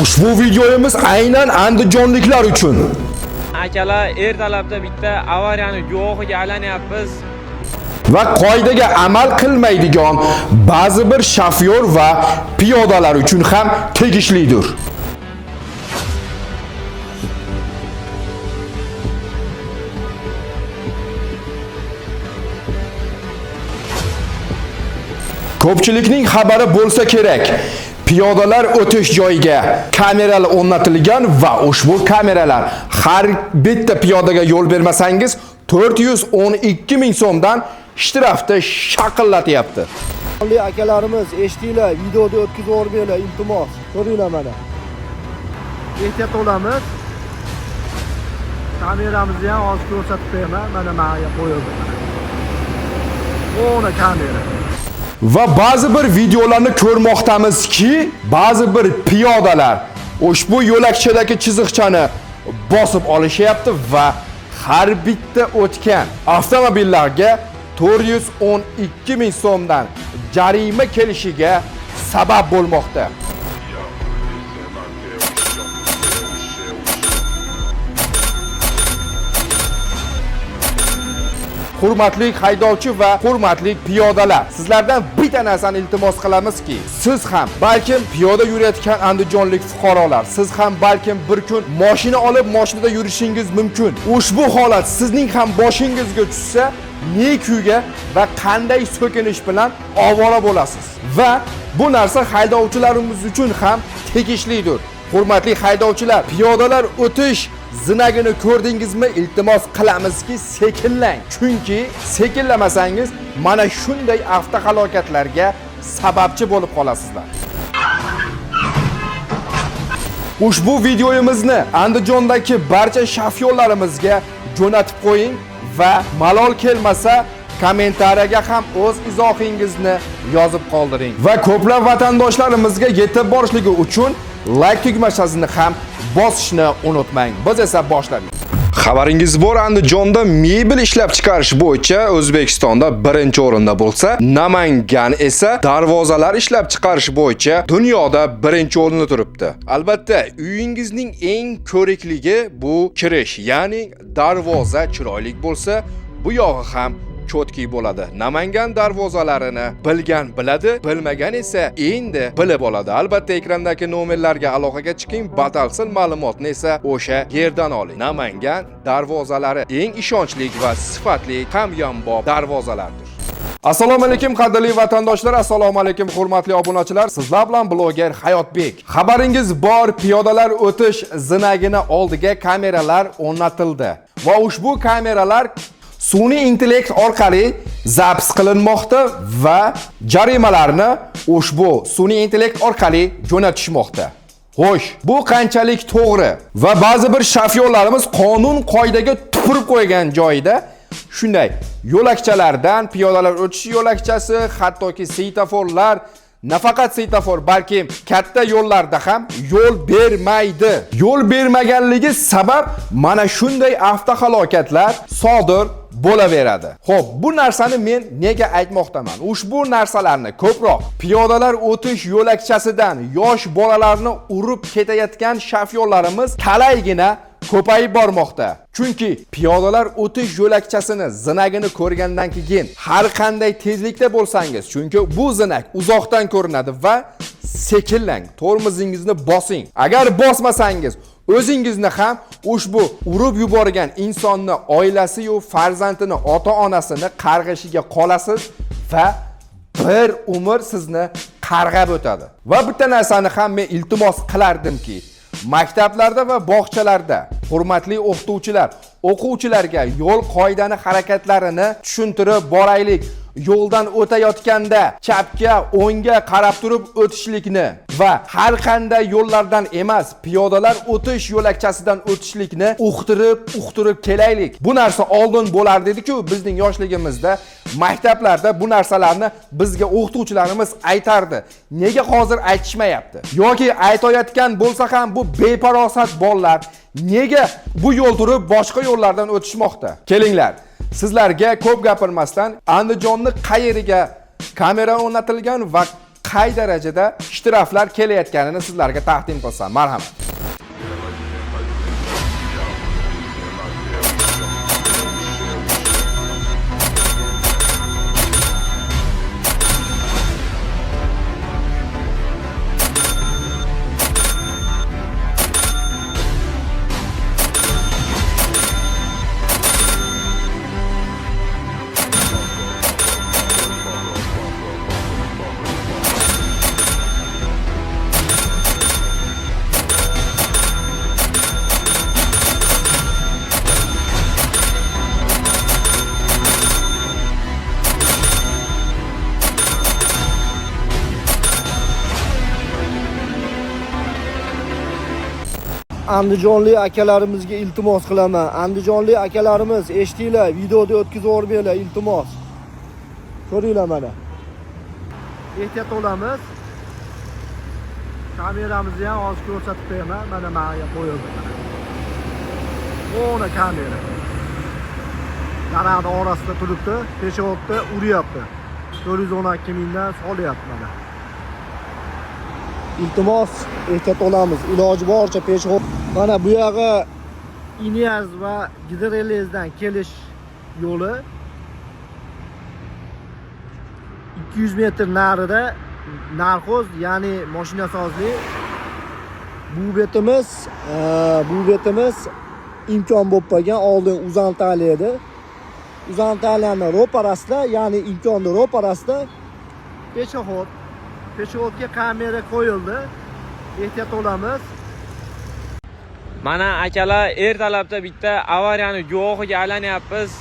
Ushbu videomiz aynan andijonliklar uchun. Akalar, ertalabda bitta avariyani guvohiga aylanyapmiz. Va qoidaga amal qilmaydigan ba'zi bir shofyor va piyodalar uchun ham tegishlidir. Ko'pchilikning xabari bo'lsa kerak. Piyodalar o'tish joyiga kameralar o'rnatilgan va ushbu kameralar har bitta piyodaga yo'l bermasangiz 412 ming so'mdan shtrafni shaqillatyapti. Qonli akalarimiz, eshitinglar, videoda o'tkazib yubormanglar, iltimos. Ko'ringlar mana. Ehtiyot bo'lamiz. Kameramizni ham hozir ko'rsatib qo'yaman. Mana menga qo'yildi. Mana kamera. Va ba'zi bir videolarni ko'rmoqdamizki, ba'zi bir piyodalar ushbu yo'lakchadagi chiziqchani bosib olishyapti va har bitta o'tgan avtomobillarga 412 ming so'mdan jarima kelishiga sabab bo'lmoqda. Hurmatli haydovchi va hurmatli piyodalar, sizlardan bitta narsani iltimos qilamizki, siz ham balkim piyoda yurayotgan andijonlik fuqarolar, siz ham balkim bir kun mashina olib mashinada yurishingiz mumkin. Ushbu holat sizning ham boshingizga tushsa, ne kuyga va qanday so'kinish bilan ovora bo'lasiz. Va bu narsa haydovchilarimiz uchun ham tegishlidir. Hurmatli haydovchilar, piyodalar o'tish zinagini ko'rdingizmi? Iltimos qilamizki, sekinlang. Chunki sekinlamasangiz mana shunday avtohalokatlarga sababchi bo'lib qolasizlar. Ushbu videomizni Andijondagi barcha shofyorlarimizga jo'natib qo'ying va malol kelmasa kommentariyaga ham o'z izohingizni yozib qoldiring. Va ko'plab vatandoshlarimizga yetib borishligi uchun like tugmachasini ham bosishni unutmang. Biz esa boshladik. Xabaringiz bor, Andijonda mebel ishlab chiqarish bo'yicha O'zbekistonda birinchi o'rinda bo'lsa, Namangan esa darvozalar ishlab chiqarish bo'yicha dunyoda birinchi o'rinda turibdi. Albatta, uyingizning eng ko'rikligi bu kirish, ya'ni darvoza chiroyli bo'lsa, bu yog'i ham cho'tki bo'ladi. Namangan darvozalarini bilgan biladi, bilmagan esa endi bilib oladi. Albatta ekrandagi nomerlarga aloqaga chiqing, batafsil ma'lumotni esa o'sha yerdan oling. Namangan darvozalari eng ishonchli va sifatli hamyonbop darvozalardir. Assalomu alaykum qadrli vatandoshlar, assalomu alaykum hurmatli obunachilar. Sizlar bilan bloger Hayotbek. Xabaringiz bor, piyodalar o'tish zinagini oldiga kameralar o'rnatildi. Va ushbu kameralar sun'iy intellekt orqali zaps qilinmoqda va jarimalarni ushbu sun'iy intellekt orqali jo'natishmoqda. Xo'sh, bu qanchalik to'g'ri? Va ba'zi bir shofyorlarimiz qonun qoidaga tupurib qo'ygan joyida shunday yo'lakchalardan piyodalar o'tish yo'lakchasi, hattoki svetoforlar, nafaqat svetofor, balki katta yo'llarda ham yo'l bermaydi. Yo'l bermaganligi sabab mana shunday avtohalokatlar sodir bo'laveradi. Xo'p, bu narsani men nega aytmoqdaman? Ushbu narsalarni ko'proq piyodalar o'tish yo'lakchasidan yosh bolalarni urib ketayotgan shofyorlarimiz talaygina ko'payib bormoqda. Chunki piyodalar o'tish yo'lakchasini zinagini ko'rgandan keyin har qanday tezlikda bo'lsangiz, chunki bu zinak uzoqdan ko'rinadi va sekinlang, tormozingizni bosing. Agar bosmasangiz, o'zingizni ham ushbu urib yuborgan insonni oilasi-yu farzandini, ota-onasini qarg'ishiga qolasiz va bir umr sizni qarg'ab o'tadi. Va bitta narsani ham men iltimos qilardimki, maktablarda va bog'chalarda hurmatli o'qituvchilar o'quvchilarga yo'l qoidani harakatlarini tushuntirib boraylik. Yo'ldan o'tayotganda chapga, o'ngga qarab turib o'tishlikni va har qanday yo'llardan emas, piyodalar o'tish yo'lakchasidan o'tishlikni uqtirib kelaylik. Bu narsa oldin bo'lardi edi-ku bizning yoshligimizda maktablarda bu narsalarni bizga o'qituvchilarimiz aytardi. Nega hozir aytishmayapti? Yoki aytayotgan bo'lsa ham bu beparosat bolalar nega bu yo'l turib boshqa yo'llardan o'tishmoqda? Kelinglar, sizlarga ko'p gapirmasdan Andijonni qayeriga kamera o'rnatilgan va qay darajada shtraflar kelayotganini sizlarga taqdim qilsam. Marhamat. Andijonlik akalarimizga iltimos qilaman. Andijonlik akalarimiz, eshitinglar, videoda o'tkazib yubormanglar, iltimos. Ko'ringlar mana. Ehtiyot bo'lamiz. Kameramizni ham hozir ko'rsatib qo'yaman. Mana menga qo'yildi mana. Ona kamera. Daraxtning orasida turibdi, пешеход da uryapti. 412 mingdan solyapti mana. Iltimos, ehtiyot bo'lamiz. Iloji boricha пешеход. Mana bu yog'i Inyaz va Gidrelezdan kelish yo'li 200 metr narida narxoz, ya'ni mashinasozlik. Bu betimiz imkon bo'lib qolgan. Oldin Uzantali edi. Uzantaliyani ro'parasida, ya'ni imkonni ro'parasida пешеход. Пешеход ga kamera qo'yildi. Ehtiyot bo'lamiz. Mana akalar, ertalabda bitta avariyani guvohiga aylanyapmiz.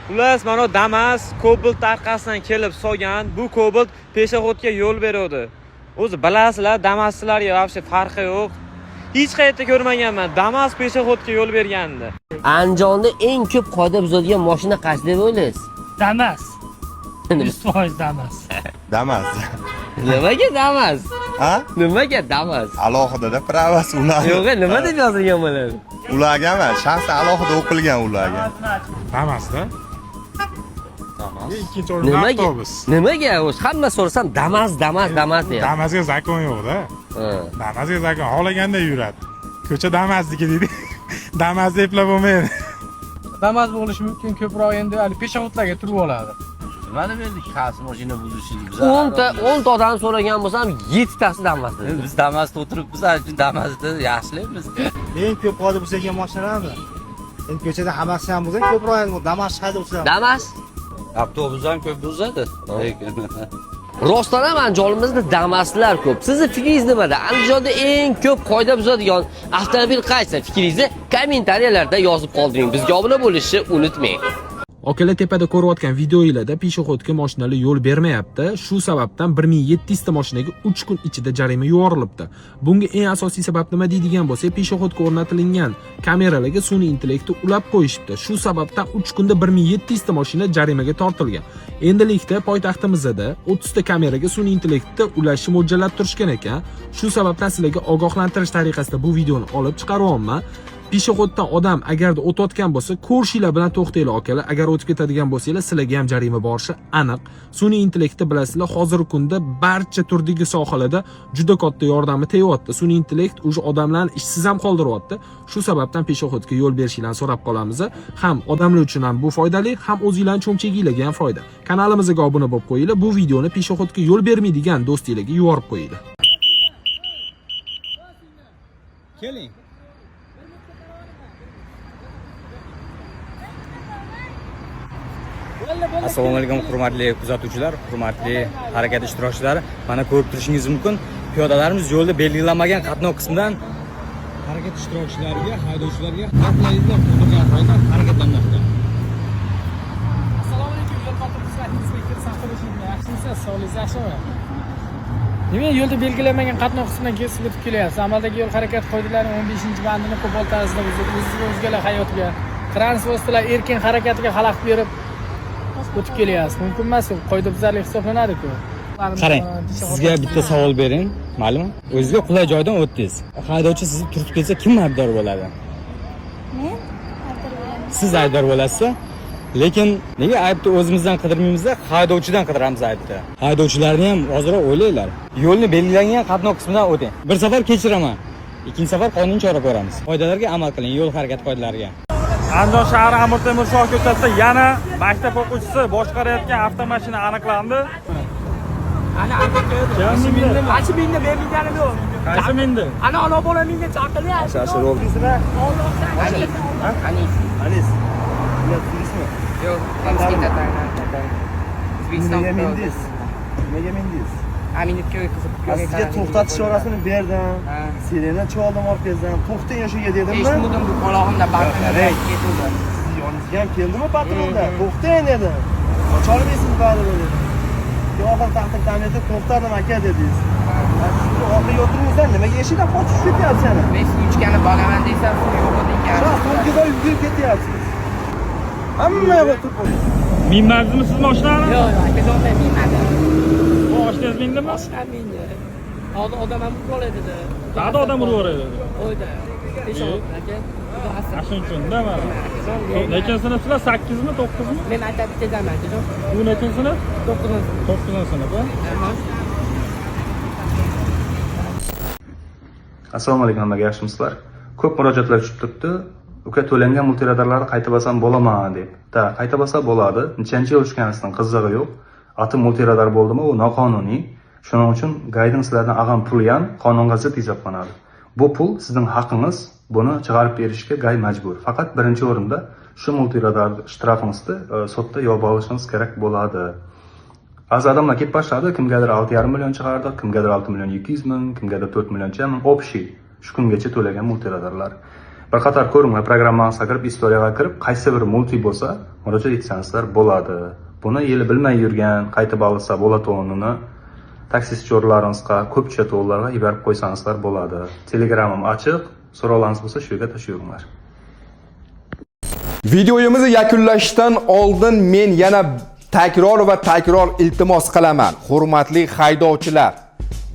Xullas, mana Damas Cobalt orqasidan kelib solgan. Bu Cobalt пешеход ga yo'l beruvdi. O'zi bilasizlar, Damaslarga вообще farqi yo'q. Hech qayerda ko'rmaganman Damas пешеход ga yo'l berganini. Andijonda eng ko'p qoida buzadigan mashina qaysi deb o'ylaysiz? Damas. 100% Damas. Damas. Nimaga Damas? Ha? Nimaga Damas? Alohida права si ular. Yo'q, nima deb yozilgan bo'ladi? Ularga emas, shaxsan alohida o'qilgan ularga. Damasda. Ikkinchi o'rinda Nimaga? avtobus. Nimaga? O'zi hamma so'rasam Damas, Damas, Damas deyapti. Damasga закон yo'q-da. Ha. Damasga закон xohlaganda yuradi. Ko'cha Damasniki deydi. Damasni eplab bo'lmaydi. Damas bo'lishi mumkin ko'proq, endi hali пешеход larga turib oladi. Nimani berdik qaysi mashina buzishini biz? 10 ta 10 ta odam so'ragan bo'lsam, 7 tasi Damas dedi. Biz Damasda o'tiribmiz, ana uchun Damasda yaxshilaymiz. Eng ko'p qoida buzadigan mashinalarmi? Endi ko'chada hammasi ham buzadi, ko'proq endi Damas haydovchilar. Damas. Avtobus ham ko'p buzadi. Lekin Rostdan ham Andijonimizda Damaslar ko'p. Sizni fikringiz nimada? Andijonda eng ko'p qoida buzadigan avtomobil qaysi? Fikringizni kommentariyalarda yozib qoldiring. Bizga obuna bo'lishni unutmang. Akalar, tepada ko'rayotgan videolarda пешеход ga mashinalar yo'l bermayapti. Shu sababdan 1700 ta mashinaga 3 kun ichida jarima yuborilibdi. Bunga eng asosiy sabab nima deydigan bo'lsak, пешеход ga o'rnatilgan kameralarga sun'iy intellektni ulab qo'yishibdi. Shu sababdan 3 kunda 1700 ta mashina jarimaga tortilgan. Endilikda poytaxtimizda 30 ta kameraga sun'iy intellektni ulashni mo'ljallab turishgan ekan. Shu sababdan sizlarga ogohlantirish tariqasida bu videoni olib chiqaryapman. Пешеход dan odam agarda o'tayotgan bo'lsa, ko'rishinglar bilan to'xtanglar, akalar. Agar o'tib ketadigan bo'lsanglar, sizlarga ham jarima borishi aniq. Sun'iy intellektni bilasizlar, hozirgi kunda barcha turdagi sohalarda juda katta yordami tegyapti. Sun'iy intellekt уже odamlarni ishsiz ham qoldiryapti. Shu sababdan пешеход ga yo'l berishinglarni so'rab qolamiz. Ham odamlar uchun ham bu foydali, ham o'zinglarning cho'nchaginglarga ham foyda. Kanalimizga obuna bo'lib qo'yinglar. Bu videoni пешеход ga yo'l bermaydigan do'stinglarga yuborib qo'yinglar. Keling. Assalomu alaykum, hurmatli kuzatuvchilar, hurmatli harakat ishtirokchilari. Mana ko'rib turishingiz mumkin, piyodalarimiz yo'lda belgilanmagan qatnov qismidan harakat ishtirokchilariga, haydovchilarga xavfli tug'dirgan holda harakatlanmoqda. Assalomu alaykum, yo'l patrul xizmati inspektori Safar. Yaxshimisiz? Sog'ligingiz yaxshimi? Nima, yo'lda belgilanmagan qatnov qismidan kesib o'tib kelyapsiz? Amaldagi yo'l harakati qoidalarining 15-bandini qo'pol tarzda buzib, o'ziz va o'zgalar hayotiga, transport vositalari erkin harakatiga xalaqit berib o'tib kelyapsiz. Mumkin emas, qoidabuzarlik hisoblanadi-ku. Qarang, sizga bitta savol bering, ma'lummi? O'zizga qulay joydan o'tdingiz. Haydovchi sizni turtib ketsa, kim aybdor bo'ladi? Men aybdor bo'laman. Siz aybdor bo'lasiz. Lekin nega aybni o'zimizdan qidirmaymizda, haydovchidan qidiramiz aybni. Haydovchilarni ham ozroq o'ylanglar. Yo'lni belgilangan qatnov qismidan o'ting. Bir safar kechiraman. Ikkinchi safar qonuniy chora ko'ramiz. Qoidalarga amal qiling, yo'l harakati qoidalariga. Andijon shahri Amir Temur shoh ko'chasida yana maktab o'quvchisi boshqarayotgan avtomashina aniqlandi. Ana mindi? Qaysi mindi? Men minganim yo'q. Qaysi mindi? Ana ona bola mindi chaqiryapti. Anis. Anis. Anis. Yo'q, O'zbekiston. Nega mindingiz? Nega mindingiz? Aminatga Sizga to'xtatish chorasini berdim. Sirena chaldim orqangizdan. To'xtang o'shaga dedimmi? Eshitmadim, bu qulog'imda Qarang. Sizni yoningizga ham keldimi patrulda? To'xtang dedim. Qocholmaysiz baribir dedim. Keyin oxiri taqdir ta'minatda to'xtadim aka dedingiz. Siz orqaga o'tiribsan, nimaga eshikdan qochib ketyapsiz yana? Men suv ichgani boraman desam, suv yo'q ekan. Shu sumkada yugurib ketyapsiz. Hamma yoqqa turib. Minmadingizmi siz mashinani? Yo'q, yo'q, akajon, men minmadim. Bu oshnangiz mindimi? Oshnam mindi. Hozir odam ham urib yuboradi dedi. Qayerda odam urib yuboradi? Qo'ydi. Peshobda aka. Xudo asrasin. Shuning uchun-da mana. Akajon, Nechinchi sinfsizlar? 8mi, 9mi? Men maktabdaman akajon. Bu nechinchi sinf? 9-sinf. 9-sinf, a? Assalomu alaykum hammaga, yaxshimisizlar? Ko'p murojaatlar tushib turibdi. Uka, to'langan multiradarlarni qayta bosam bo'laman deb. Ta, qayta bosa bo'ladi. Nechanchi yil tushganisining qizig'i yo'q. Ati multiradar bo'ldimi, u noqonuniy. Shuning uchun GAIdan sizlardan olgan puli ham qonunga zid hisoblanadi. Bu pul sizning haqqingiz, buni chiqarib berishga GAI majbur. Faqat birinchi o'rinda shu multiradar shtrafingizni sotda yopib olishingiz kerak bo'ladi. Ba'zi odamlar kelib boshladi, kimgadir 6,5 million chiqardi, kimgadir 6 million 200 ming, kimgadir 4 millioncha ming, общий shu kungacha to'lagan multiradarlar. Bir qator ko'ringlar, programmangizga kirib, istoriyaga kirib, qaysi bir multi bo'lsa, murojaat etsangizlar bo'ladi. Buni yeli bilmay yurgan, qaytib olsa bo'ladi, taksist cho'rlaringizga, ko'pcha to'llarga yuborib qo'ysangizlar bo'ladi. Telegramim ochiq, so'rovlaringiz bo'lsa shu yerga tashlayveringlar. Videomizni yakunlashdan oldin men yana takror va takror iltimos qilaman. Hurmatli haydovchilar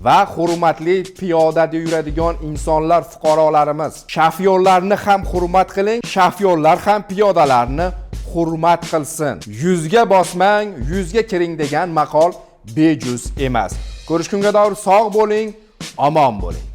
va hurmatli piyodada yuradigan insonlar, fuqarolarimiz, shofyorlarni ham hurmat qiling, shofyorlar ham piyodalarni hurmat qilsin. Yuzga bosmang, yuzga kiring degan maqol bejuz emas. Ko'rishgunga doir sog' bo'ling, omon bo'ling.